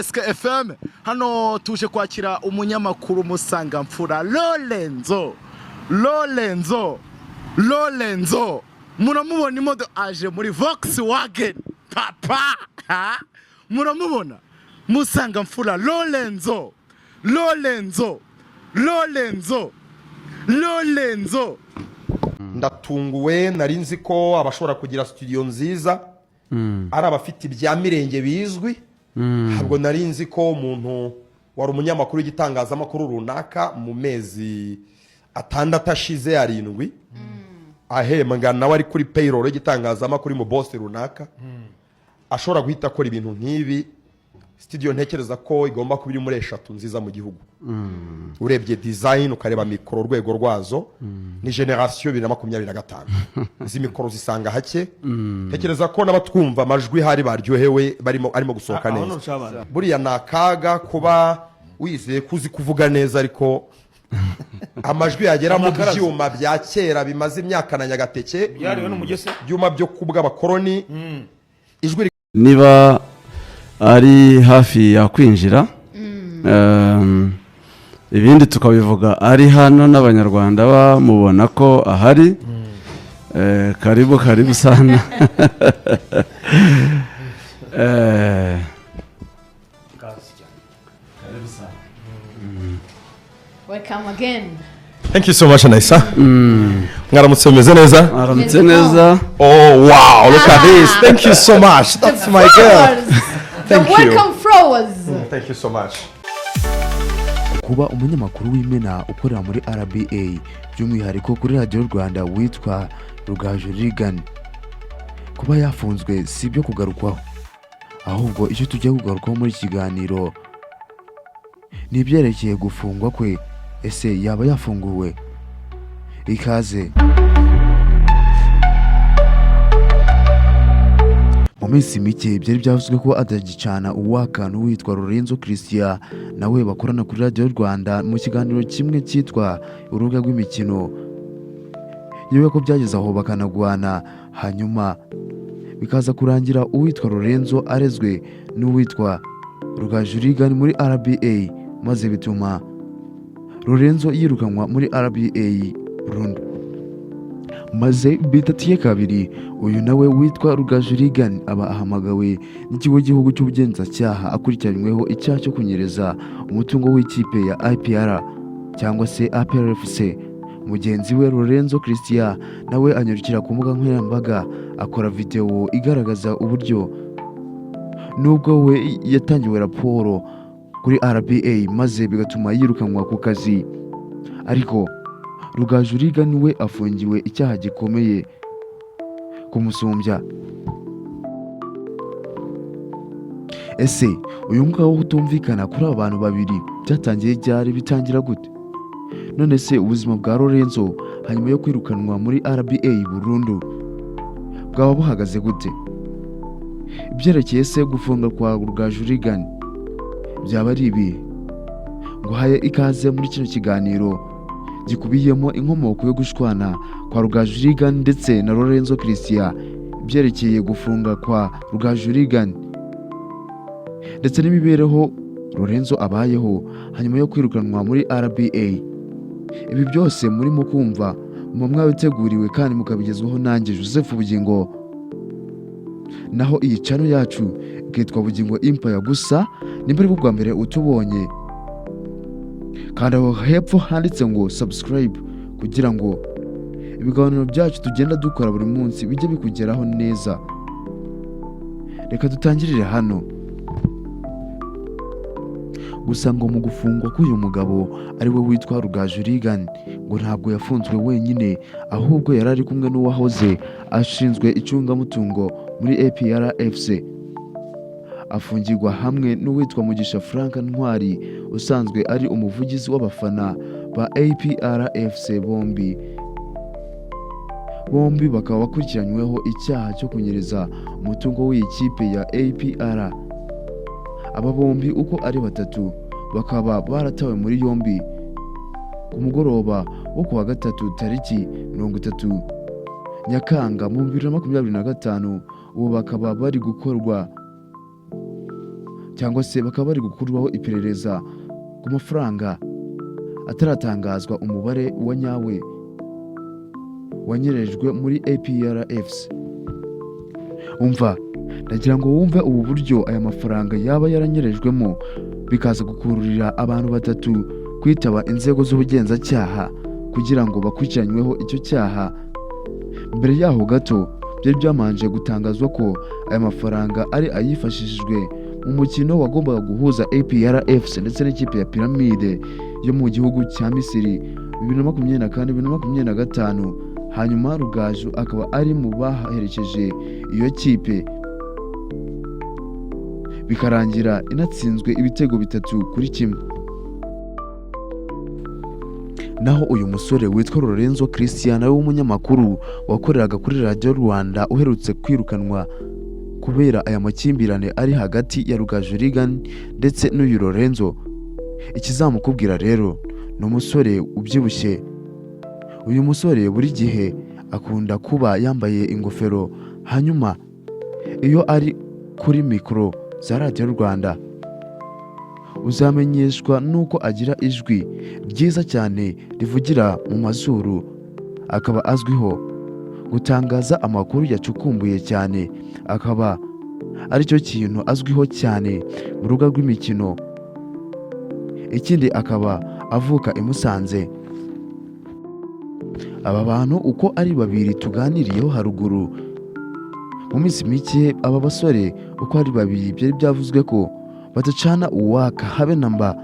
SK FM. Hano tuje kwakira umunyamakuru Musangamfura Lorenzo. Lorenzo, Lorenzo, muramubona imodoka aje muri Volkswagen papa, ha? Muramubona Musangamfura Lorenzo, Lorenzo, Lorenzo, Lorenzo. Ndatunguwe. Nari nzi ko abashobora kugira studio nziza ari abafite ibya mirenge bizwi. Ntabwo nari nzi ko umuntu wari umunyamakuru w'igitangazamakuru runaka mu mezi 6 ashize, 7, ahembwa nawe ari kuri payroll y'igitangazamakuru mu boss runaka, ashobora guhita akora ibintu nk'ibi. Studio ntekereza ko igomba kuba iri muri eshatu nziza mu gihugu, urebye design, ukareba mikoro urwego rwazo, ni génération 2025. Izi mikoro zisanga hake. Ntekereza ko n'abatwumva amajwi hari baryohewe, barimo arimo gusohoka Aho neza. ntucabana. Buriya ni akaga kuba wizeye ko uzi kuvuga neza, ariko amajwi yagera mu Amakaraza. byuma bya kera bimaze imyaka na nyagateke, Byariwe n'umugese. byuma byo kubw'abakoroni, ijwi Niba ari hafi yakwinjira, ibindi tukabivuga ari hano n'Abanyarwanda bamubona ko ahari. Karibu, karibu sana. Karibu sana. Welcome again. Thank you so much, Naisa. Mwaramutse, mumeze neza? Aramutse neza. Oh wow, look at this. Thank you so much. That's my girl. Flowers. Thank The you. welcome flowers. Thank you so much. Kuba umunyamakuru w'imena ukorera muri RBA, by'umwihariko kuri Radiyo Rwanda, witwa Rugaju Reagan, kuba yafunzwe si ibyo kugarukwaho, ahubwo icyo tugiye kugarukaho muri iki kiganiro ni ibyerekeye gufungwa kwe. Ese yaba yafunguwe? Ikaze. Mu minsi mike byari byavuzwe ko atagicana uwaka n'uwitwa Lorenzo Christian, nawe bakorana kuri Radiyo Rwanda mu kiganiro kimwe cyitwa Urubuga rw'Imikino, yewe ko byageze aho bakanagwana, hanyuma bikaza kurangira uwitwa Lorenzo arezwe n'uwitwa Rugaju Reagan muri RBA, maze bituma Lorenzo yirukanwa muri RBA burundu. Maze bidatiye kabiri, uyu nawe witwa Rugaju Reagan aba ahamagawe n'Ikigo cy'Igihugu cy'Ubugenzacyaha, akurikiranyweho icyaha cyo kunyereza umutungo w'ikipe ya APR cyangwa se APRFC. Mugenzi we Lorenzo Christian nawe anyarukira ku mbuga nkoranyambaga, akora videwo igaragaza uburyo nubwo we yatangiwe raporo kuri RBA maze bigatuma yirukanwa ku kazi, ariko Rugaju Reagan we afungiwe icyaha gikomeye kumusumbya. Ese uyu mwuka wo kutumvikana kuri aba bantu babiri byatangiye ryari? Bitangira gute? None se ubuzima bwa Lorenzo hanyuma yo kwirukanwa muri RBA burundu bwaba buhagaze gute? Ibyerekeye se gufunga kwa Rugaju Reagan byaba ari ibi? Nguhaye ikaze muri kino kiganiro gikubiyemo inkomoko yo gushwana kwa Rugaju Reagan ndetse na Lorenzo Christian, ibyerekeye gufunga kwa Rugaju Reagan ndetse n'imibereho Lorenzo abayeho hanyuma yo kwirukanwa muri RBA. Ibi byose murimo kumva muba mwabiteguriwe kandi mukabigezwaho nanjye Joseph Bugingo, naho iyi channel yacu ikitwa Bugingo Empire. Gusa nimba ari bwo bwa mbere utubonye, kanda aho hepfo handitse ngo subscribe, kugira ngo ibiganiro byacu tugenda dukora buri munsi bijye bikugeraho neza. Reka dutangirire hano. Gusa ngo mu gufungwa k'uyu mugabo ari we witwa Rugaju Reagan, ngo ntabwo yafunzwe wenyine, ahubwo yari ari kumwe n'uwahoze ashinzwe icungamutungo muri APR FC, afungirwa hamwe n'uwitwa Mugisha Frank Ntwari usanzwe ari umuvugizi w'abafana ba APR FC. Bombi bakaba bakurikiranyweho icyaha cyo kunyereza umutungo w'iyi kipe ya APR. Aba bombi uko ari batatu bakaba baratawe muri yombi ku mugoroba wo kuwa gatatu tariki 30 Nyakanga mu 2025. Ubu bakaba bari gukorwa cyangwa se bakaba bari gukurwaho iperereza ku mafaranga ataratangazwa umubare wa nyawe wanyerejwe muri APR FC. Umva, ndagira ngo wumve ubu buryo aya mafaranga yaba yaranyerejwemo, bikaza gukururira abantu batatu kwitaba inzego z'ubugenzacyaha kugira ngo bakurikiranyweho icyo cyaha. Mbere yaho gato byari byamanje gutangazwa ko aya mafaranga ari ayifashishijwe mu mukino wagombaga guhuza APR FC ndetse n'ikipe ya Pyramide yo mu gihugu cya Misiri 2024, 2025, hanyuma Rugaju akaba ari mu baherekeje iyo kipe, bikarangira inatsinzwe ibitego 3-1. Naho uyu musore witwa Lorenzo Christian, nawe w'umunyamakuru wakoreraga kuri Radiyo Rwanda, uherutse kwirukanwa kubera aya makimbirane ari hagati ya Rugaju Reagan ndetse n'uyu Lorenzo, ikizamukubwira rero ni umusore ubyibushye. Uyu musore buri gihe akunda kuba yambaye ingofero, hanyuma iyo ari kuri mikoro za Radiyo Rwanda uzamenyeshwa n'uko agira ijwi ryiza cyane rivugira mu mazuru, akaba azwiho gutangaza amakuru yacukumbuye cyane, akaba aricyo kintu azwiho cyane mu rubuga rw'imikino. Ikindi akaba avuka i Musanze. Aba bantu uko ari babiri tuganiriyeho haruguru, mu minsi mike aba basore uko ari babiri byari byavuzwe ko badacana uwaka habe na mba,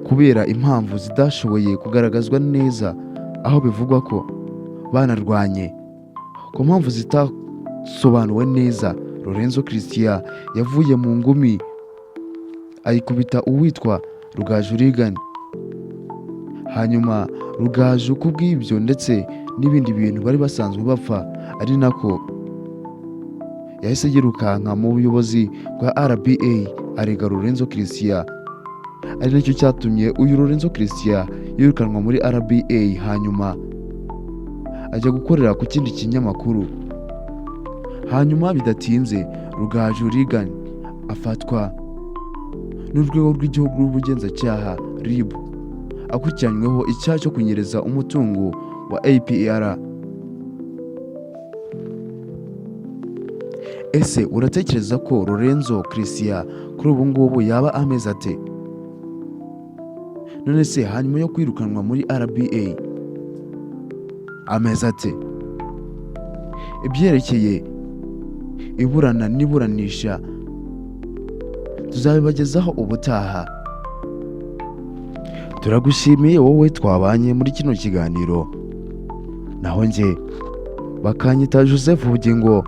kubera impamvu zidashoboye kugaragazwa neza, aho bivugwa ko banarwanye ku mpamvu zitasobanuwe neza. Lorenzo Christian yavuye mu ngumi ayikubita uwitwa Rugaju Reagan, hanyuma Rugaju ku bw'ibyo ndetse n'ibindi bintu bari basanzwe bapfa, ari nako yahise yirukanka mu buyobozi bwa RBA arega Lorenzo Christian, ari nacyo cyatumye uyu Lorenzo Christian yirukanwa muri RBA, hanyuma ajya gukorera ku kindi kinyamakuru. Hanyuma bidatinze Rugaju Reagan afatwa n'urwego rw'igihugu rw'ubugenzacyaha RIB, akurikiranyweho icyaha cyo kunyereza umutungo wa APR. Ese uratekereza ko Lorenzo Christian kuri ubu ngubu yaba ameze ate? None se hanyuma yo kwirukanwa muri RBA ameze ate? Ibyerekeye iburana n'iburanisha tuzabibagezaho ubutaha. Turagushimiye wowe twabanye muri kino kiganiro, naho njye bakanyita Joseph Bugingo.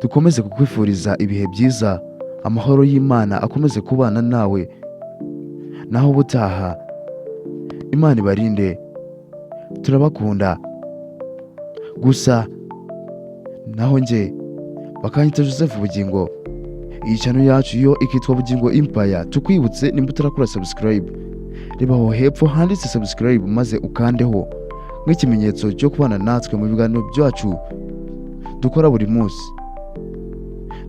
Dukomeze kukwifuriza ibihe byiza, amahoro y'Imana akomeze kubana nawe. Naho ubutaha, Imana ibarinde, turabakunda gusa. Naho njye bakanyita Joseph Bugingo, iyi channel yacu yo ikitwa Bugingo Empire. Tukwibutse, nimba utarakora subscribe, reba aho hepfo handitse subscribe maze ukandeho nk'ikimenyetso cyo kubana natwe mu biganiro byacu dukora buri munsi.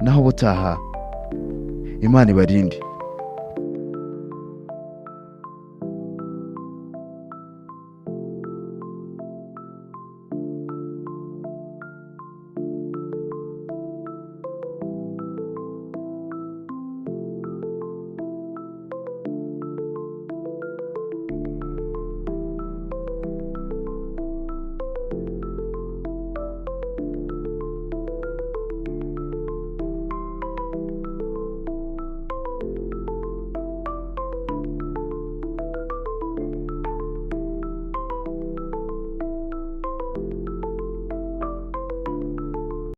Naho ubutaha, Imana ibarinde.